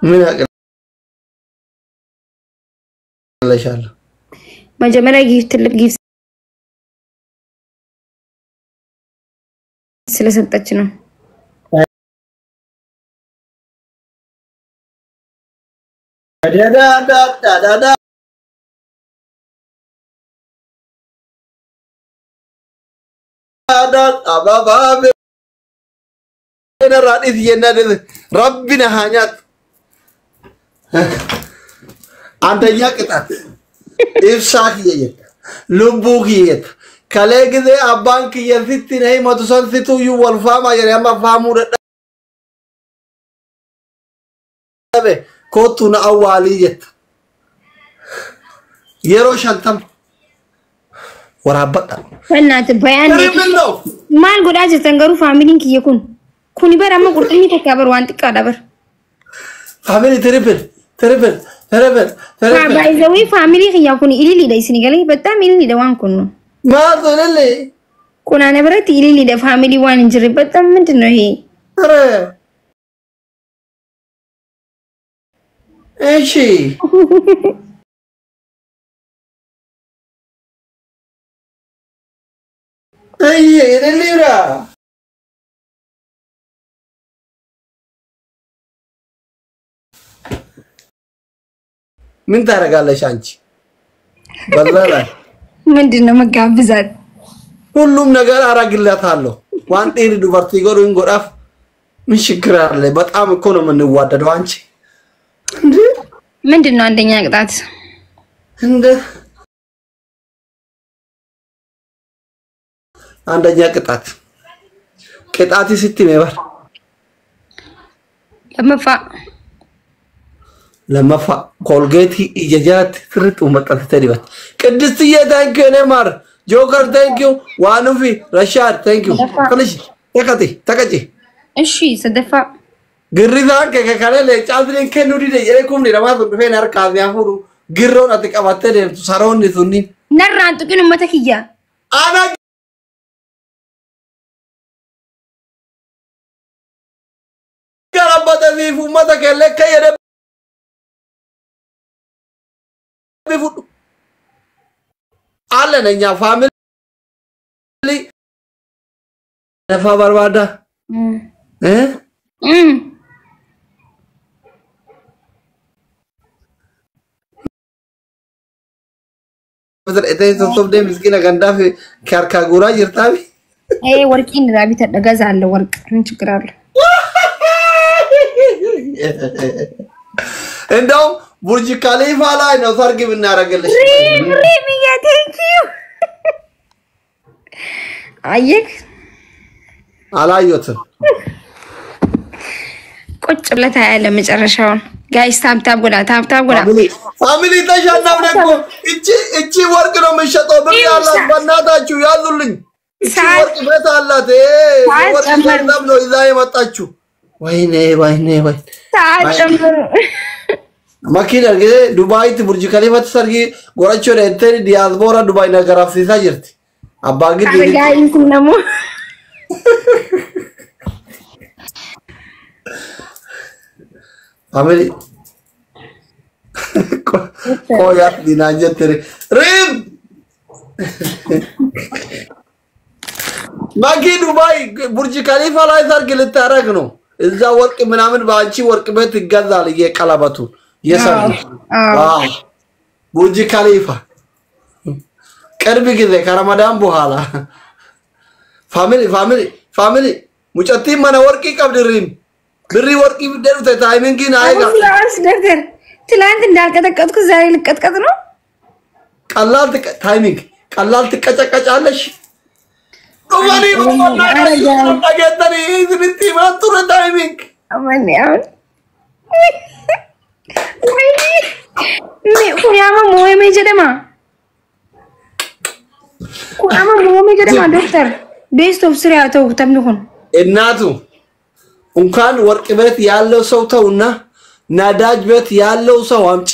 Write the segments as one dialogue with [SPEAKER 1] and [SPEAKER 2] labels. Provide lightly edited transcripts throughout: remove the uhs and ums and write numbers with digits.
[SPEAKER 1] ምን አቅልሻለሁ?
[SPEAKER 2] መጀመሪያ gift፣ ትልቅ gift ስለሰጠች ነው።
[SPEAKER 1] Rabbi na haa nyaatu. አንደኛ ቅጣት ibsaa kiyya jetta. Lubbuu kiyya jetta. Kalee gisee abbaan kiyya sitti na himatu san situyyuu wal faamaa jedhe amma faamuu dadhabe kottu na awwaalii jetta. Yeroo 50 waraabbadha.
[SPEAKER 2] በእናትህ በያን
[SPEAKER 1] Triple ነው።
[SPEAKER 2] maal godhaa jirtan garuu faamiliin kiyya kun kuni bara amma qurxummii takka bar waan xiqqaadha bar.
[SPEAKER 1] Family, triple, triple, triple, triple.
[SPEAKER 2] Baay'izawii faamilii kiyya kun ililiidha isin galee በጣም ililiidha waan kun nu.
[SPEAKER 1] Maaltu ililli?
[SPEAKER 2] Kun ana biratti ililiidha faamilii waan hin jirre በጣም ምንድን ነው ይሄ?
[SPEAKER 1] ኧረ እሺ እይ ililli bira. ምን ታደርጋለሽ አንቺ? በዛ ላይ
[SPEAKER 2] ምንድን ነው መጋብዛት?
[SPEAKER 1] ሁሉም ነገር አረግላታለሁ። Waan dhiirri dubartii godhu hin godhaaf። ምን ችግር አለ? በጣም እኮ ነው የምንዋደደው። አንቺ እንዴ!
[SPEAKER 2] ምንድን ነው አንደኛ ቅጣት?
[SPEAKER 1] እንደ አንደኛ ቅጣት ቅጣት sitti meebar
[SPEAKER 2] Lammaffaa.
[SPEAKER 1] Lammaffaa Colgate ija jalatti sirriitti maxxansitee dibatte. ቅድስትዬ thank you የኔ ማር፣ ጆከር thank you፣ ዋኑፊ ረሻድ thank you። ትንሽ ተቀጪ ተቀጪ።
[SPEAKER 2] እሺ sadaffaa.
[SPEAKER 1] Girrisaan kee kakkalee leencaan kennuu dide jedhee kumni lamaa sun dhufeen harkaa fi hafuuru girroon ati qabattee deemtu saroonni sunniin.
[SPEAKER 2] Narraan tuqin uummata kiyya.
[SPEAKER 1] Ana garabbata siif uummata keellee akka jedhee fudhu. አለን እኛ family ለፋ barbaada እ sossobdee miskiina gandaaf harkaa guuraa jirtaami.
[SPEAKER 2] ይሄ ወርቂን irraa bitadha ገዛለሁ ወርቅ ምን ችግር አለው?
[SPEAKER 1] እንደውም ቡርጅ ካሊፋ ላይ ነው ሰርግ ብናደርግልሽ።
[SPEAKER 2] ሪም ሪምዬ thank you አየህ።
[SPEAKER 1] አላየሁትም።
[SPEAKER 2] ቁጭ ብለህ ታያለህ መጨረሻውን። Guys, tap tap godhaa፣ tap tap godhaa።
[SPEAKER 1] Family ተሸነፍን እኮ። እቺ እቺ ወርቅ ነው የምትሸጠው። ብር ያላት በእናታችሁ ያዙልኝ። እቺ ወርቅ ቤት አላት። ወርቅ ገንዘብ ነው ይዛ የመጣችሁ። ወይኔ ወይኔ ወይ
[SPEAKER 2] ሰዓት ጨምሩ።
[SPEAKER 1] መኪና ጊዜ ዱባይtti Burj Khaliifatti sargii godhachuu dheettee diyaaspoora Dubaay na garafsiisaa jirti. Abbaan giddi.
[SPEAKER 2] Guys ደግሞ
[SPEAKER 1] Family ቆያት ዲናን jettere ሪም ማኪ ዱባይ ቡርጅ ካሊፋ ላይ ሰርግ ልታረግ ነው። እዛ ወርቅ ምናምን በአንቺ ወርቅ ቤት ይገዛል። የቀለበቱ የሰርጉ ቡርጅ ካሊፋ ቅርብ ጊዜ ከረመዳን በኋላ። Family, family, family, mucattiin mana warqii qabdi ሪም birrii warqii fiddee dhufte timingiin አይጋ
[SPEAKER 2] ዶክተር ትላንት እንዳልቀጠቀጥኩ ዛሬ ልቀጥቀጥ ነው።
[SPEAKER 1] ቀላል timing ቀላል ትቀጨቀጫለሽ። Dhufanii dhageettanii isinitti himaa ture timing.
[SPEAKER 2] አማን አሁን kun amma mo'amee jedhama. Kun amma mo'amee jedhama ዶክተር best of three haa ta'u taphni kun.
[SPEAKER 1] እናቱ እንኳን ወርቅ ቤት ያለው ሰው ተውና ነዳጅ ቤት ያለው ሰው አምጪ።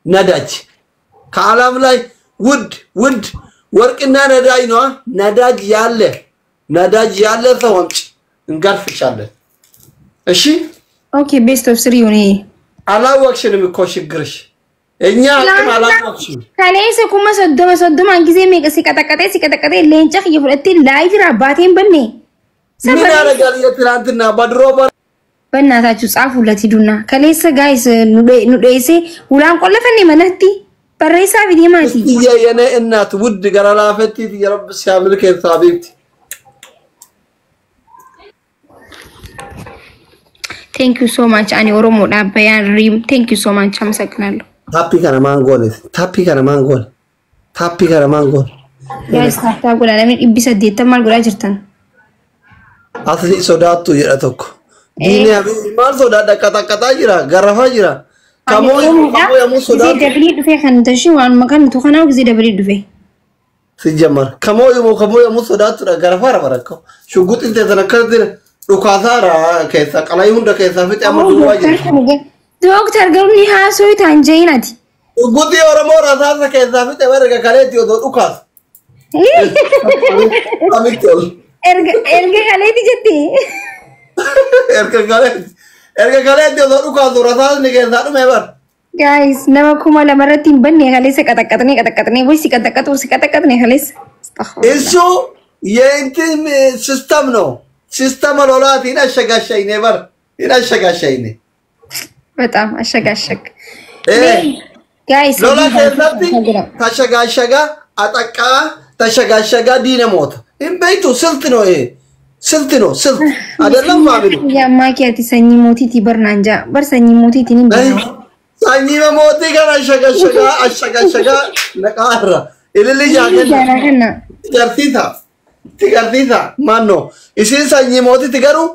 [SPEAKER 1] ነዳጅ ከዓለም ላይ ውድ ውድ ወርቅና ነዳጅ ነዋ። ነዳጅ ያለ ሰው አምጪ፣ እንገርፍሻለን። እሺ።
[SPEAKER 2] Okay, best of three ሆነ።
[SPEAKER 1] አላወቅሽንም እኮ ችግርሽ፣ እኛ አቅም አላወቅሽም።
[SPEAKER 2] Kaleessa 30,000 30n gisee meeqa si qaxaqaxee si qaxaqaxee leenca kiyya fudhattee live irraa baateen banne.
[SPEAKER 1] ምን ያደርጋል? የትናንትና በድሮ
[SPEAKER 2] በእናታችሁ ጻፉለት ሂዱና kaleessa guys nu dheessee ulaan qollafanne manatti barreessaa fi deemaati.
[SPEAKER 1] እስቲዬ የኔ እናት ውድ ገረላፈቲ የረብ ሲያምልክ ሀቢብቲ።
[SPEAKER 2] Thank you so much. Ani Oromoodha Bayaan Riim. Thank you so much. አመሰግናለሁ።
[SPEAKER 1] Tap kana maan goone? Tap kana maan goone? Tap kana maan goone?
[SPEAKER 2] Guys, tap tap godhaa. Namni 800 maal godhaa jirtan?
[SPEAKER 1] Asli sodaattu jedha tokko. Diinni habibi maal sodaadha? Qaxaqqaxaa jira, garrafaa jira.
[SPEAKER 2] Ani
[SPEAKER 1] Kamoo
[SPEAKER 2] Oromoodha.
[SPEAKER 1] kamoo yommuu
[SPEAKER 2] Gisee
[SPEAKER 1] sodaattu
[SPEAKER 2] dabalii dhufee kan tashi waan maqaan nutu kanaa gisee dabalii dhufe.
[SPEAKER 1] ሲጀመር kamoo yommuu kamoo yommuu sodaattudha garafaa raba rakkoo. Shugguxin teessan akkanatti dhukaasaara keessa qalayii hunda keessaa fixe amma duwwaa jira.
[SPEAKER 2] Dooktar garuu ni haasoo ta'an jehin ati.
[SPEAKER 1] Shugguxii Oromoo rasaasa keessaa fixe erga kaleetti odoo dhukaasu. Amitti ol.
[SPEAKER 2] Erga kaleetti jettee.
[SPEAKER 1] Erga kaleetti osoo dhukaasu rasaasni keessaa dhume bar.
[SPEAKER 2] Guys, nama 2,000 irratti hin banne kaleessa qaxaqqaxnee qaxaqqaxnee way si qaxaqqaxu si qaxaqqaxnee kaleessa.
[SPEAKER 1] እሱ የእንትን system ነው። System ሎላት ይነሸጋሸይኔ በር ይነሸጋሸይኔ።
[SPEAKER 2] በጣም አሸጋሸግ guys.
[SPEAKER 1] Lola keessatti ተሸጋሸጋ አጠቃ ተሸጋሸጋ diina moota hin beektu ስልት ነው ይሄ ስልት ነው ስልት አይደለም family.
[SPEAKER 2] Ammaa keeti sanyii mootiitii barnaan jaa bar sanyii mootiitiin hin beekamu.
[SPEAKER 1] Sanyii mootii kana አሸጋሸጋ አሸጋሸጋ ነቃራ ililli jaakenna.
[SPEAKER 2] Jaanaa kana.
[SPEAKER 1] Tigarsiisa tigarsiisa ማነው isin sanyii mootiiti garuu.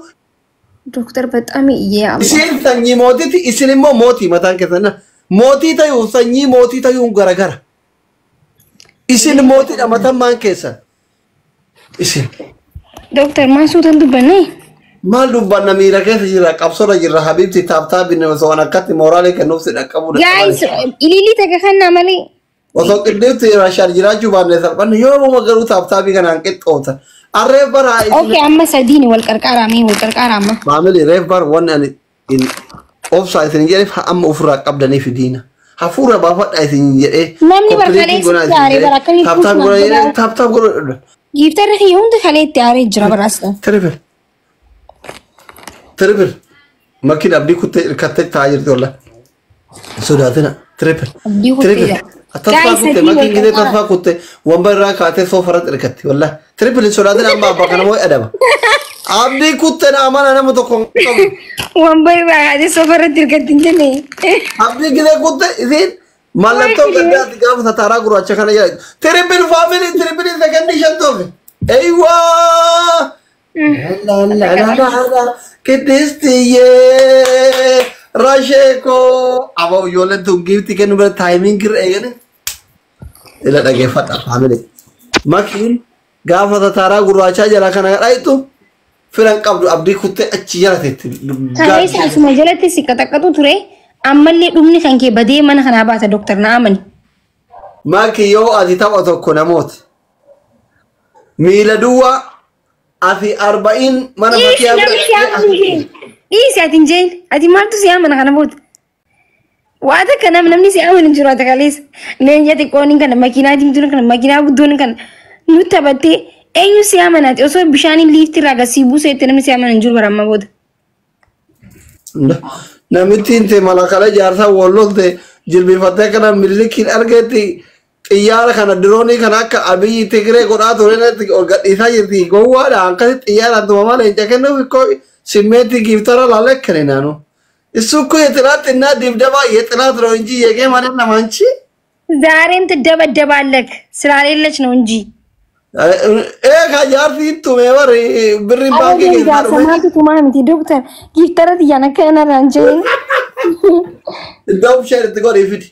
[SPEAKER 2] Dooktar በጣም iyyee Allah.
[SPEAKER 1] Isin sanyii mootiiti, isin immoo mootii mataan keessan mootii tayuu sanyii mootii tayuun garagara. Isin mootiidha mataan maan keessan isin.
[SPEAKER 2] Dooktar maal suutan dubbanne?
[SPEAKER 1] Maal dubbanna, miira keessa jira, qabsoorra jirra habibti, tap tapin osoo waan akkatti mooraalee kennuuf si dhaqqabuu.
[SPEAKER 2] Guys, ililii takka kannaa malee.
[SPEAKER 1] Osoo qindeetti rashaan jiraachuu baanne salphanne yoo garuu tap tapii kanaan qixxoota. Arreef bara.
[SPEAKER 2] Okay, amma sadiini wal qarqaaraa wal qarqaaraa amma.
[SPEAKER 1] Maamili reef bar wanni ani obsaa isin jedheef amma ofirraa qabdanii fidiina. Hafuura baafadha isin jedhee.
[SPEAKER 2] Namni barkaalee sitti aaree bara akkamitti
[SPEAKER 1] Tap tap
[SPEAKER 2] kuusu
[SPEAKER 1] godhaa tap tap godhaa.
[SPEAKER 2] Giiftarri kiyya hundi kalee itti aaree jira baraas.
[SPEAKER 1] Triple. Triple. Makiin abdii kuttee hirkattee taa'aa jirti wallah. Sodaatina. Triple.
[SPEAKER 2] Abdii kuttee
[SPEAKER 1] Triple.
[SPEAKER 2] jira.
[SPEAKER 1] Tasfaa
[SPEAKER 2] Guys,
[SPEAKER 1] kuttee
[SPEAKER 2] sadii
[SPEAKER 1] makiin
[SPEAKER 2] wal
[SPEAKER 1] gidee
[SPEAKER 2] qarqaara.
[SPEAKER 1] tasfaa kuttee wambar irraa kaatee soofarratti hirkatti wallah. Triple sodaatina amma abbaa kana moo adaba. Abdii kuttee na amana nama tokko hin qabu.
[SPEAKER 2] Wambar irraa kaatee soofarratti hirkatti hin jenne.
[SPEAKER 1] Abdii gidee kuttee isiin mallattoo gaddaati gaafa sataaraa gurraacha kana jedha. Triple family, triple sekondii shan toofe. Eywaa! La la la la la Kiddistiyyee Rasheekoo. Aboo ijoolleen tun giiftii kennu bira timing irra eegale. Ila dhageeffadha family. Makiin gaafa sataaraa gurraachaa jala kana dhayitu firan qabdu abdii kuttee achi jala teetti.
[SPEAKER 2] Kaleessa asuma jalatti si qaxaqqatu ture. Ammallee dhumni kan kee badee mana kanaa baata dooktar na amani.
[SPEAKER 1] Maki yoo ati tapha tokko namoota miila duwwaa ati 40 mana
[SPEAKER 2] Dhiisi
[SPEAKER 1] fakkiyaa
[SPEAKER 2] namni si amanu hin jeen. Dhiisi ati hin jeen. Ati maaltu si amana kana booda? Waa takka namni si amanu hin jiru ati kaleessa. Leenca xiqqoon kana makiinaa diimtuun kana makiinaa guddoon kana nu taphattee eenyu si amanaati osoo bishaaniin liiftii irraa gasii buuseetti namni si amanu hin jiru bara amma booda.
[SPEAKER 1] Namittiin te malakala jaarsaa walloolte jilbifattee kana milikiin argetti xiyyaara kana diroonii kana akka Abiyyi Tigree godhaa ture ol gadhiisaa jirti gowwaadha akkasi xiyyaaraan tumamaa leenca kennuuf ikkoo simmeetti giiftara laalekkane naanu. እሱ እኮ የትናንትና ድብደባ የጥናት ነው እንጂ የ game አይደለም። አንቺ
[SPEAKER 2] ዛሬም ትደበደባለህ ስላሌለች ነው እንጂ።
[SPEAKER 1] Ka jaarsi tume bar birriin baankii keessaa dhufe.
[SPEAKER 2] Maaltu tumaa miti dooktar giiftara xiyyaan akka kanarraan jeen.
[SPEAKER 1] Iddoo isheen itti godhii fidi.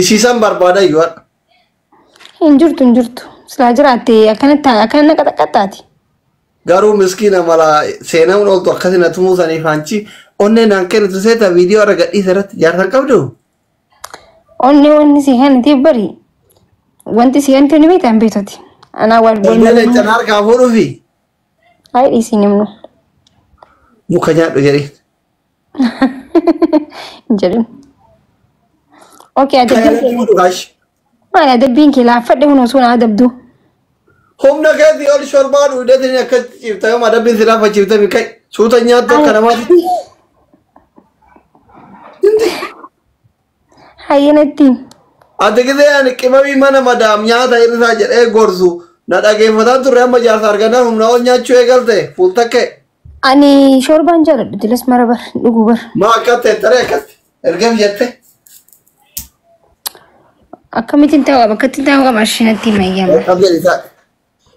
[SPEAKER 1] Isiisan barbaada iyyuu har'a.
[SPEAKER 2] Hin jirtu, hin jirtu. Silaa jiraatte akkanatti akkana qaxaqqaxxaati.
[SPEAKER 1] Garuu miskiina mala seenamuun ooltu akkasii na tumuu saniif anchi onnee naan kennitu seeta viidiyoo irra gadhiisa irratti jaarsan qabdu.
[SPEAKER 2] Onnee wanni si kan bari wanti si kan ni beektan beektati. Anaa wal
[SPEAKER 1] Onnee leencan harkaa fuudhuufi.
[SPEAKER 2] Ay dhiisii nimnu.
[SPEAKER 1] Muka nyaadhu jedhee.
[SPEAKER 2] Hin jedhin. Okay, adabbiin kee
[SPEAKER 1] Dhugaash.
[SPEAKER 2] maali adabbiin kee laaffadhe kun osoo na adabdu.
[SPEAKER 1] Humna keetii ol shorbaa dhuudeetiin akka ciifta yoo adabbiin si laafa ciifte mikai suuta nyaattu akka namaati.
[SPEAKER 2] Hayyanatti.
[SPEAKER 1] Ati gisee ani qimamii mana madaam nyaata hir'isaa jedhee gorsu na dhageeffataa turre amma jaarsa argannaan humna ol nyaachuu eegalte fuultakkee.
[SPEAKER 2] Ani shorbaan jaaladhu dilas mara bar dhuguu bar.
[SPEAKER 1] Maa akka ta'e taree akkatti ergam jette.
[SPEAKER 2] Akkamittiin ta'uu qaba akkattiin ta'uu qaba ashinatti mayyaama.
[SPEAKER 1] Qabdeen isaa.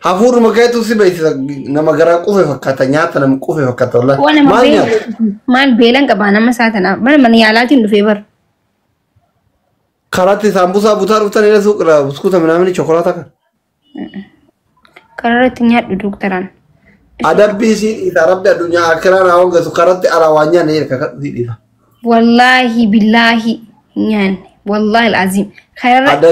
[SPEAKER 1] Hafuuruma keetu si beeksisa nama garaa qufe fakkaata nyaata nama qufe fakkaata wallahi.
[SPEAKER 2] Waan nama
[SPEAKER 1] Maal
[SPEAKER 2] beela
[SPEAKER 1] nyaata?
[SPEAKER 2] maal beelan qabaa nama isaa tanaaf mana mana yaalaatiin dhufee bar.
[SPEAKER 1] Karaatti saambusaa butaa dhuftan illee suuqirraa buskuuta minaamini chokolaataa kan.
[SPEAKER 2] Karaa irratti nyaadhu dooktaraan.
[SPEAKER 1] Adabbii sii dhiisa rabbi addunyaa akkiraa naa hongeessu karatti alaa waan nyaanne jedhe kakadhu sii dhiisa.
[SPEAKER 2] Wallaahi billaahi hin nyaanne wallaahi alaaziim. Karaa
[SPEAKER 1] Adda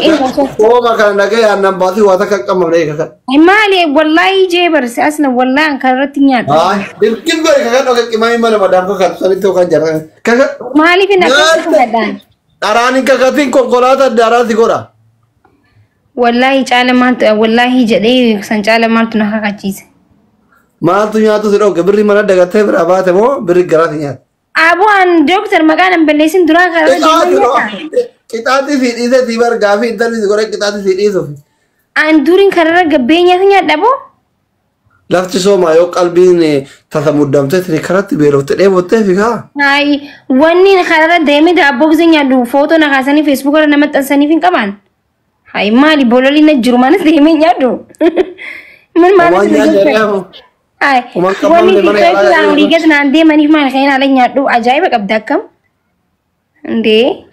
[SPEAKER 1] sooma kana dhagee aannan baasii waa takka hin qabamne jedhe kakadhu.
[SPEAKER 2] Maali wallaahi jee barse asna wallaahi an karaa irratti nyaadhu.
[SPEAKER 1] Haay dirqin godhe kakadhu akka qimamii mana madaam kakadhu sanitti yookaan jarra kakadhu.
[SPEAKER 2] Maaliif hin akkas
[SPEAKER 1] Nyaata.
[SPEAKER 2] kakadhaan?
[SPEAKER 1] Dharaan hin kakatiin konkolaataa daaraa si godha.
[SPEAKER 2] Wallaahi caala maaltu wallaahi jedhee san caala maaltu na kakachiise.
[SPEAKER 1] Maaltu nyaatu si dhooge birri mana dagattee biraa baate moo birri garaa si nyaata?
[SPEAKER 2] Aboo an dooktar maqaan an balleessin duraan karaa irra deemaa nyaata.
[SPEAKER 1] Qixaaxi si dhiise si bargaa fi intalli si godhe qixaaxi si dhiisuuf.
[SPEAKER 2] An duriin karaa irra gabbee nyaata nyaadha boo.
[SPEAKER 1] Lafti soomaa yoo qalbiin tasa muddamtee tini karatti beeloftee dheebottee fi kaa.
[SPEAKER 2] Hayi wanni karaa irra deemee daabboo gisee nyaadhu footoo na kaasanii feesbuuk irra nama maxxansaniif hin qaban. Hayi maali bololiin na jiru manas deemee nyaadhu. Min
[SPEAKER 1] Homaan
[SPEAKER 2] maalis na
[SPEAKER 1] nyaanne
[SPEAKER 2] jette.
[SPEAKER 1] reefu.
[SPEAKER 2] Hayi
[SPEAKER 1] Homaan
[SPEAKER 2] wanni
[SPEAKER 1] qabamne mana
[SPEAKER 2] tiktookii
[SPEAKER 1] yaalaa
[SPEAKER 2] waan olii
[SPEAKER 1] deemu.
[SPEAKER 2] gad naan deemaniif maal kan ala nyaadhu ajaa'iba qabda akkam. Indee.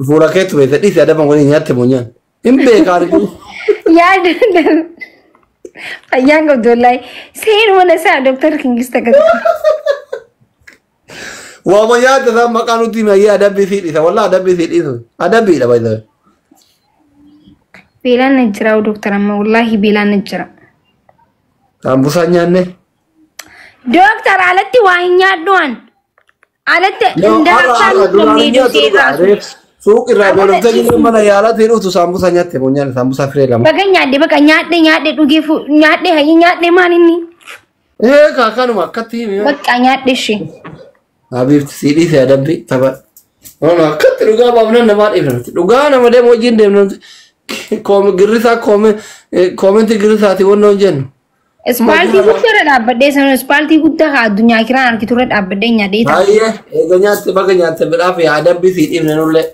[SPEAKER 1] Fuula keetu beekte dhiisi adaban waliin nyaatte moo nyaanne. Hin beekaa arginu.
[SPEAKER 2] Yaada fayyaan qabdu wallaahi seenuma na isaa dooktar Kingis Tagata.
[SPEAKER 1] Waama nyaata isaan maqaa nuti himayyee adabbii sii dhiisa. Wallaa adabbii sii dhiisu. Adabbiidha baay'ee.
[SPEAKER 2] Beelaan na jira dooktar amma wallaahi beelaan na jira.
[SPEAKER 1] Saambusaan nyaanne.
[SPEAKER 2] Dooktar alatti waa hin nyaadhu an. Alatti indarabsaan
[SPEAKER 1] Duraan
[SPEAKER 2] nutti
[SPEAKER 1] nyaatu suuq irraa beeloftee jirtu mana yaalaatiin dhuftu saambusaa nyaatte moo nyaanne saambusaa firee lama.
[SPEAKER 2] Baga nyaadhe baga nyaadhe nyaadhe dhugee nyaadhe hayyi nyaadhe maal inni
[SPEAKER 1] Ee kanuma akkatti himi.
[SPEAKER 2] bakka nyaadhe ishee.
[SPEAKER 1] Habiibti sii dhiise adabbii tapha. Ono akkatti dhugaa baafnan namaa dhiifna. Dhugaa nama deemu wajjin deemna. Girrisaa koomentii girrisaati wanna hin jennu.
[SPEAKER 2] Ispaaltii guddaa irra dhaabbadhee sana ispaaltii guddaa haa addunyaa kiraan argitu irra dhaabbadhee nyaadhee ta'a.
[SPEAKER 1] Baay'ee eega nyaatte baga nyaatte bidhaaf adabbii sii dhiifne nullee.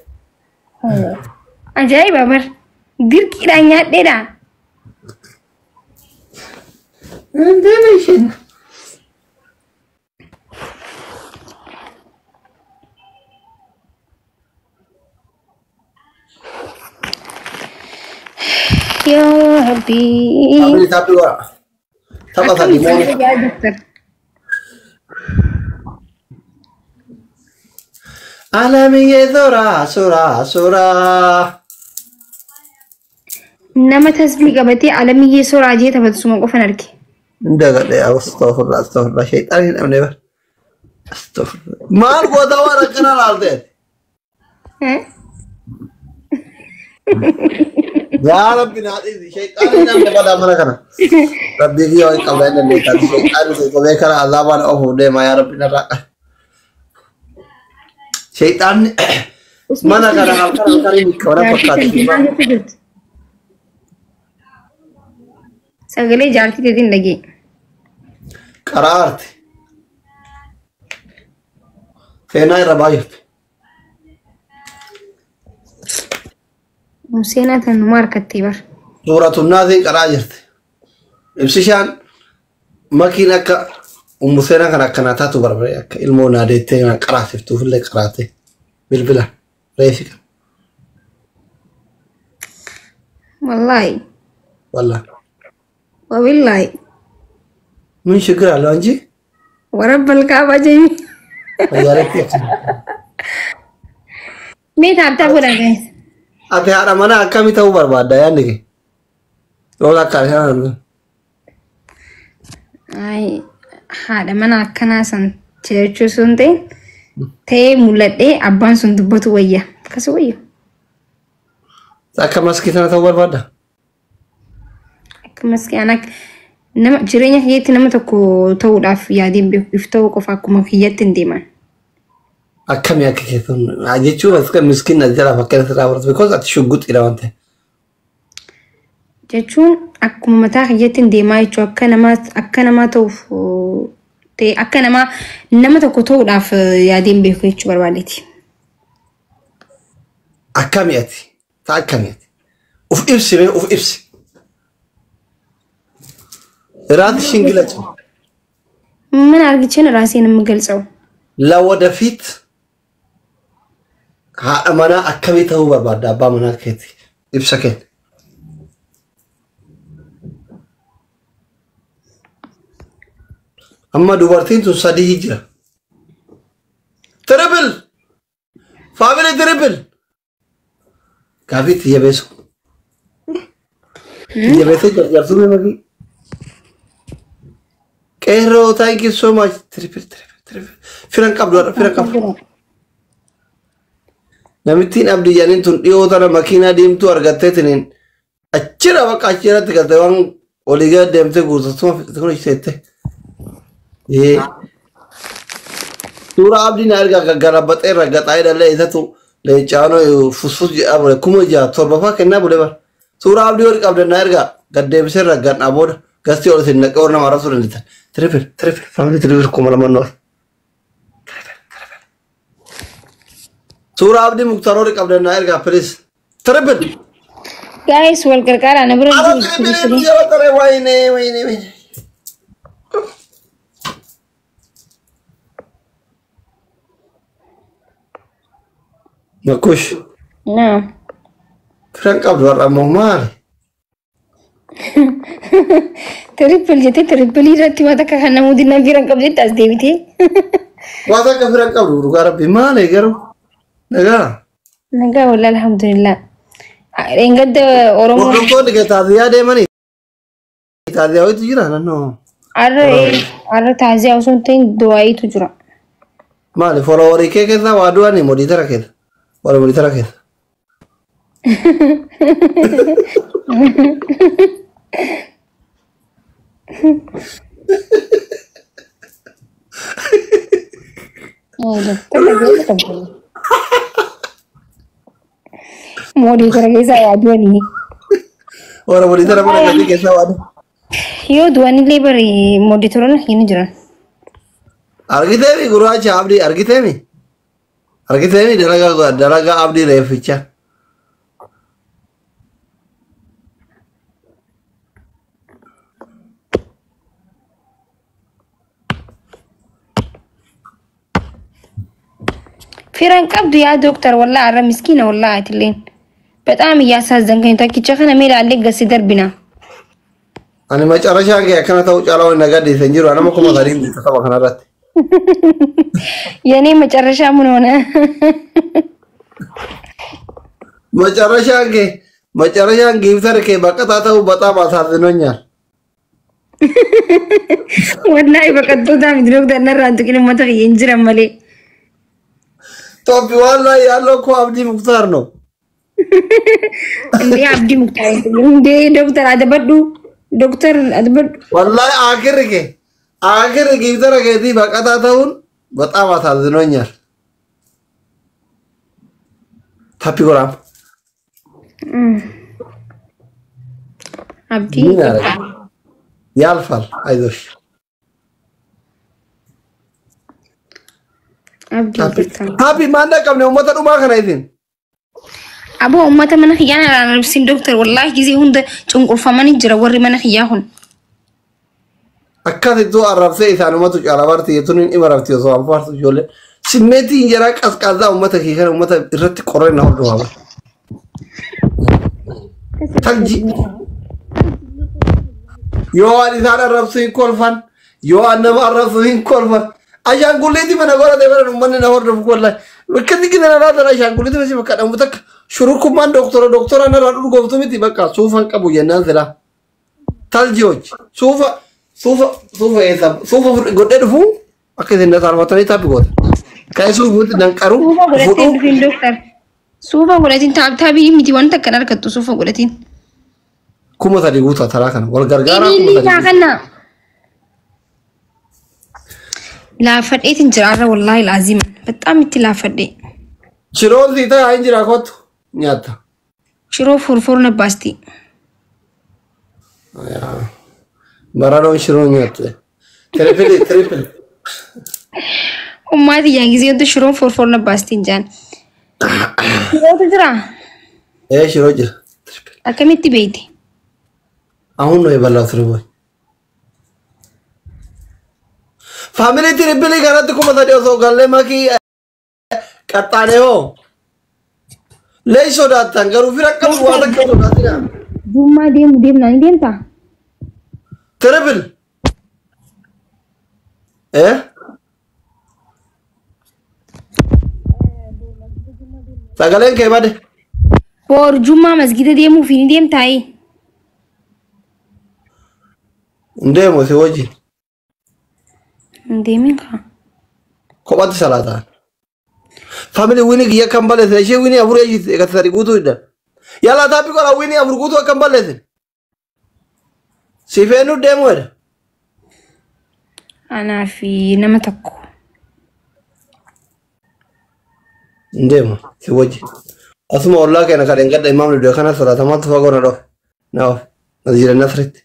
[SPEAKER 2] Ajaa'iba bar dirqiidhaan nyaadheedha.
[SPEAKER 1] Deema isheen.
[SPEAKER 2] Yaa Rabbi.
[SPEAKER 1] Taphni taphni godha. Tapha
[SPEAKER 2] Akkamitti
[SPEAKER 1] sadii moo.
[SPEAKER 2] yaa doktar?
[SPEAKER 1] Alamiyyee suuraa suuraa suuraa.
[SPEAKER 2] Nama tasbii qabatee alamiyyee soraa jee taphatu suma qofan arge.
[SPEAKER 1] Dagadhe astaghfirullah astaghfirullah shaytaan hin dhabne bar. Astaghfirullah. Maal goota waan akkana laaltee?
[SPEAKER 2] Eh?
[SPEAKER 1] Yaa Rabbi naa dhiisi shaytaan hin dhabne badaa mana kana. Rabbii fi yoo hin qabne hin dandeettan shaytaan qubee kana azaabaan ofuuf deema yaa Rabbi narraa qabi. Shaytaan mana kana halkan halkan hin kana fakkaatu.
[SPEAKER 2] Sagalee jaartii teetiin dhagee.
[SPEAKER 1] Qaraarti. Seenaa irra baay'ifte.
[SPEAKER 2] Seenaa tan numa harkattee bar.
[SPEAKER 1] Suuratunnaatiin qaraa jirti. Ibsishaan makiin akka ummu seenaa kana akkanaa taatu barbare akka ilmoo naa deettee na qaraasiftuuf illee qaraate bilbila reefi kan
[SPEAKER 2] Wallaahi.
[SPEAKER 1] wallaa.
[SPEAKER 2] Wabillaahi.
[SPEAKER 1] ምን ችግር አለው እንጂ
[SPEAKER 2] Warabbal kaabaa jemi.
[SPEAKER 1] Magaalatti
[SPEAKER 2] Mee taaptaa godhaa guys.
[SPEAKER 1] Ati haadha manaa akkamii ta'uu barbaadda yaadni kee? Yoo lakkaa'e
[SPEAKER 2] Ay haadha mana akkanaa san Jechuu sun ta'e ta'ee mul'adhee abbaan sun dubbatu wayya. Akkas wayya.
[SPEAKER 1] Akka maskii sana ta'uu barbaadda?
[SPEAKER 2] Akka maskii ana nama jireenya kiyyaatti nama tokko ta'uudhaaf yaadeen beeku if ta'uu qofa akkuma kiyyatti hin deeman.
[SPEAKER 1] Akkamii akka keessan jechuun as miskiin as jalaa fakkeenya sirraa baratu because ati shugguxiidha waan ta'eef.
[SPEAKER 2] Jechuun akkuma mataa kiyyatti hin deemaa jechuun akka namaa ta'uuf ta'e akka namaa nama tokko ta'uudhaaf yaadeen beeku jechuu barbaadeeti.
[SPEAKER 1] Akkamii ati? Ta akkamii ati? Uf ibsi mee uf ibsi. ራስሽን ግለጪ።
[SPEAKER 2] ምን አርግቼ ነው ራሴን የምገልጸው?
[SPEAKER 1] ለወደፊት haadha manaa akkamii ta'uu barbaadda abbaa manaa keeti ibsa kenni. Amma dubartiin tun sadii jira. Triple! Family triple! Gaafii itti jabeessu. Itti jabeessee jarjartuu mee Qeerroo, thank you so much. Triple, triple, triple. Firan qabdu har'a firan qabdu. Namittiin abdii jedhaniin tun dhiyoo tana makiinaa diimtuu argatteetiniin achirra bakka achirratti galte waan olii gad deemtee guutatuma kun isheette. Suuraa abdii na ergaa gaggarabaxee raggaxaa hidhallee isatu leencaanoo fusfus jedhaa bule 6007 faa kennaa bule bara. Suuraa abdii horii qabdan na ergaa gad deebisee raggadhaa booda gastii ol isin naqee warra nama arrabsuu dandeettan. Triple, triple, family triple 2000 noor. Suuraa abdii muktaar horii qabdan na ergaa, please. Triple.
[SPEAKER 2] Guys, wal gargaaraa na bira
[SPEAKER 1] Ara
[SPEAKER 2] jiru.
[SPEAKER 1] Triple jala tare wayne wayne wayne. Makush.
[SPEAKER 2] Naa.
[SPEAKER 1] Firan qabdu har'a ammoo maali?
[SPEAKER 2] Triple jettee triple irratti waan takka kan namooti na firan qabdetti as deebitee.
[SPEAKER 1] Waan takka firan qabdu dhugaa rabbi maali garuu? Nagaa.
[SPEAKER 2] Nagaa wallaahi alhamdulillah. Engadda Oromoo
[SPEAKER 1] Hordoftoonni kee taaziyaa deemanii? Taaziyaa wayitu jira naannoo.
[SPEAKER 2] Arra taaziyaa osoo hin ta'in du'aayitu jira.
[SPEAKER 1] Maali followerii kee keessaa waa du'anii modiitara keessa? Warra modiitara keessa.
[SPEAKER 2] Modiitara keessaa waa du'anii.
[SPEAKER 1] Warra modiitara mana gatii keessaa waa du'an.
[SPEAKER 2] Yoo du'anillee bari modiitoroonni hin jiran.
[SPEAKER 1] Argiteemi gurraacha abdii argiteemi? Argiteemi dalagaa dalagaa abdii reefficha.
[SPEAKER 2] Firan qabdu yaa dooktar wallaahi arra miskiina wallaahi atilleen. በጣም እያሳዘንከኝ takkicha kana mee ilaallee gasi darbina.
[SPEAKER 1] Ani macarashaan kee akkana ta'uu caalaa waan nagaa deessan jiru nama 3000 guuta tapha kanarratti.
[SPEAKER 2] የኔ መጨረሻ ምን ሆነ?
[SPEAKER 1] መጨረሻን kee መጨረሻን gifter kee baqataa ta'uu በጣም አሳዝኖኛል።
[SPEAKER 2] Wallaahi baqattoota miti dooktar narraan tuqin uummata kiyya hin jiran malee.
[SPEAKER 1] Top one ላይ ያለው እኮ አብዲ ሙክታር ነው።
[SPEAKER 2] እንዴ አብዲ ሙክታር እንዴ ዶክተር adabadhu ዶክተር adabadhu.
[SPEAKER 1] ወላሂ አክር kee አክር gifter keetii baqataa ta'uun በጣም አሳዝኖኛል። Tap ጎራም
[SPEAKER 2] አብዲ
[SPEAKER 1] ምን ያደርጋል? ያልፋል። አይዞሽ።
[SPEAKER 2] አብዲ ይቅርታ።
[SPEAKER 1] Tap maal qabne uummata dhumaa kana isin
[SPEAKER 2] Aboo uummata mana kiyyaa na arrabsin dooktar wallaahi gisee hunda cunqurfamanii jira warri mana kiyyaa kun.
[SPEAKER 1] Akkasittuu arrabsee isaanumatu caala barti jechuun hin imarabti osoo anfaartu ijoollee. Simmeetiin jaraa qasqaazaa uummata kee kana uummata irratti qorree na hordofama. Tagji. Yoo waan isaan arrabsu hin kolfan, yoo waan nama arrabsu hin kolfan. Ashaangulliitii mana godhate bara uummanni na hordofu wallahi. Akkasi gina na laatan ashaangulliitii masi bakka dhamu takka shurukummaan doktora doktora narraa dhurgooftu miti bakka suufan qabu jennaan silaa. Taljiyoች suufa suufa suufa eessa suufa godhee dhufu Akka isin na saalfatanii tap goota. Kan isuuf danqaru
[SPEAKER 2] Suufa godhattee
[SPEAKER 1] fudhuu.
[SPEAKER 2] Dhufin dooktar. Suufa godhatiin taaptaabii miti wanta akkan argattu suufa godhatiin.
[SPEAKER 1] 3000 guutaa taraa kana wal gargaaraa kuma
[SPEAKER 2] Ililii
[SPEAKER 1] sadii
[SPEAKER 2] kaa
[SPEAKER 1] guutaa.
[SPEAKER 2] kana. Laafadheetiin jira har'a wallaahi laazima. Bexaam itti laafadhee.
[SPEAKER 1] Shiroon sii ta'e hin jira, kottu nyaatta.
[SPEAKER 2] Shiroo forfor na baasti.
[SPEAKER 1] Bararoon shiroo nyaatte. Triple, triple.
[SPEAKER 2] Ummaati yaan gisee wanti shiroon forfor na baasti hin jaan. Shirootu jira.
[SPEAKER 1] Ee, shiroo jira.
[SPEAKER 2] Akkamitti beekte?
[SPEAKER 1] አሁን ነው የበላሁት ርቦኝ። Family, triple kanatti 3000 osoo gallee makii qaxxaanee hoo. Lee sodaattan garuu fira qabu waan akka sodaatina.
[SPEAKER 2] Jummaa deemu deemnaa ni deemtaa?
[SPEAKER 1] Triple. Ee? Sagaleen kee bade.
[SPEAKER 2] Boor jummaa masgida deemuuf ni deemtaayi?
[SPEAKER 1] Hin deemu si wajjin.
[SPEAKER 2] Hin deemin kaa.
[SPEAKER 1] Kophatti salaataan. Family, win kiyya kan balleessin ishee win afur eeyyite eegatti sadi guutuu hidhan. Yala tap godha, win afur guutuu akka hin balleessin. Si feenu deemu jedha.
[SPEAKER 2] Anaa fi nama tokko.
[SPEAKER 1] Hin deemu si wajjin. Asuma ollaa keenya kan hin gadda imaamni iddoo kana salaatamaatu fagoo na dhofe. Na ofe. Masjida Nasritti.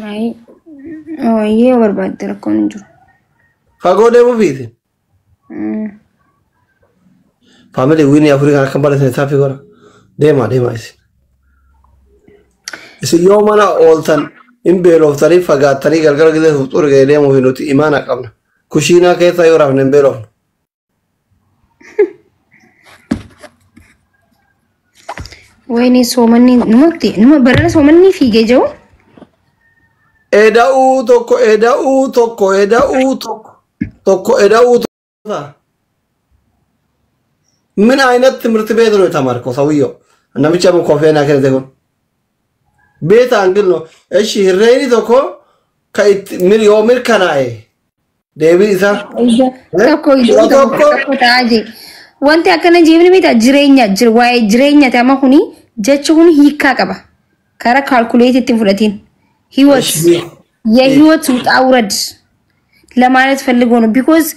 [SPEAKER 2] Ayi. Wayyee barbaadde rakkoon hin jiru.
[SPEAKER 1] Fagoo deemuu fiisin. Family, win afurii kan akka hin balleessin tap godha. Deema, deema isin. Isin yoo mana ooltan hin beeloftanii fagaattanii galgala gisee fuxuur ga'ee deemuuf nuti imaana qabna. Kushiinaa keessa yoo rafne hin beelofnu.
[SPEAKER 2] Wayini soomanni numatti numa barana soomanni fiigee jiru.
[SPEAKER 1] Eda'uu tokko, eda'uu tokko, eda'uu tokko, tokko eda'uu tokko። ምን አይነት ትምህርት ቤት ነው የተማርከው? ሰውየው namicha koffee naa kennite kun beeta angle ነው። እሺ hirreeni tokko ka itti yoo mirkanaa'e deebiin isaa
[SPEAKER 2] Tokko
[SPEAKER 1] kudha
[SPEAKER 2] tokko
[SPEAKER 1] tokko
[SPEAKER 2] tokko ta'aa jee. Wanti akkana jeefni beektaa jireenya jir waa'ee jireenya ta'e amma kuni jechi kun hiikaa qaba. Karaa calculate ittiin fudhatiin. ህይወት የህይወት ውጣ ውረድ ለማለት ፈልጎ ነው። Because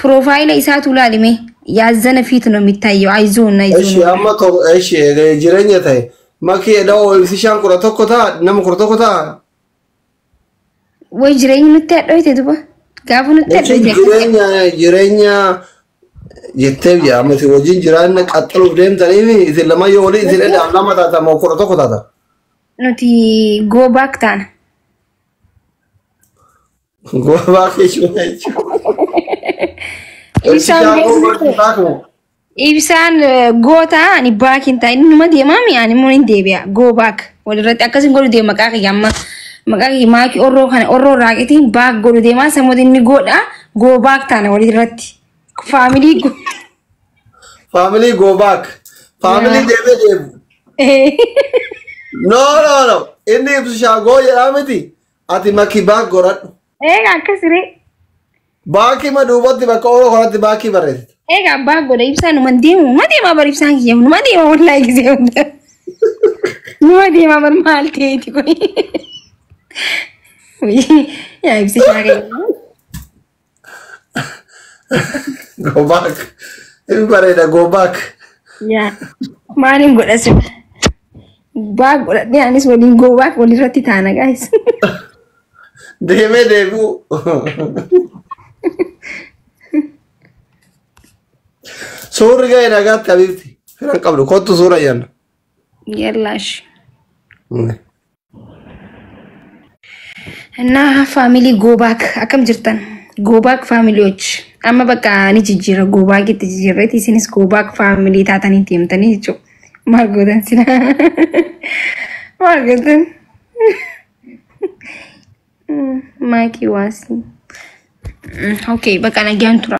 [SPEAKER 2] profile isaatu laalime ያዘነ ፊት ነው የሚታየው። አይዞን
[SPEAKER 1] እሺ
[SPEAKER 2] አይዞን።
[SPEAKER 1] Amma tokko እሺ jireenya ta'e makii eda'oo ibsishaan 11 ta'a, nama 11 ta'a.
[SPEAKER 2] ወይ jireenya nutti hadhoyte duba gaafa nutti
[SPEAKER 1] Jechuun
[SPEAKER 2] hadhoyte
[SPEAKER 1] jireenya jireenya jettee jira amma isin wajjin jiraanna qaxxaluuf deemtanii isin lama yoo walii isin eda'am lama taata moo 11 taata?
[SPEAKER 2] Nuti go back taana.
[SPEAKER 1] Go back jechuudha jechuudha.
[SPEAKER 2] Ibsaan
[SPEAKER 1] Ibsishaan go back moo?
[SPEAKER 2] Ibsaan goota ani back hin ta'in numa deemaa mi ani immoo hin deebi'a go back walirratti akkasin godhu deema. Maqaa kiyya amma maqaa kiyya maakii orroo kana orroo raaqitiin back godhu deemaa samoota inni godha go back taana walirratti family go.
[SPEAKER 1] Family go back. Family deebee deebu. No, no, no. Inni ibsishaa go jedhaa miti. Ati makii back godhadhu.
[SPEAKER 2] Egaa akkasiree.
[SPEAKER 1] Back ma duubatti bakka oroo kanatti back barreessite.
[SPEAKER 2] Egaa back godha ibsaan numa deemu numa deemaa bar ibsaan kiyya numa deema wallaahi gisee hunda numa deemaa bar maal ta'eeti kun yaa ibsishaa kiyya.
[SPEAKER 1] Go back. Inni bareeda go back.
[SPEAKER 2] Yaa maaliin godha sila? Back godhadhee anis waliin go back walirratti taana guys.
[SPEAKER 1] Deemee deebi'u. Suurri ga'e nagaatti habiibti. Firan qabdu kottu suura jenna.
[SPEAKER 2] Yallaash. እና family go back akkam jirtan? Go back family ዎች amma bakka ni jijjiira go back itti jijjiirreeti isinis go back family taatanii deemtanii jechuudha. Maal gootan sila? Maal gootan? Maakii waasii. Okay, bakka nagaan tura.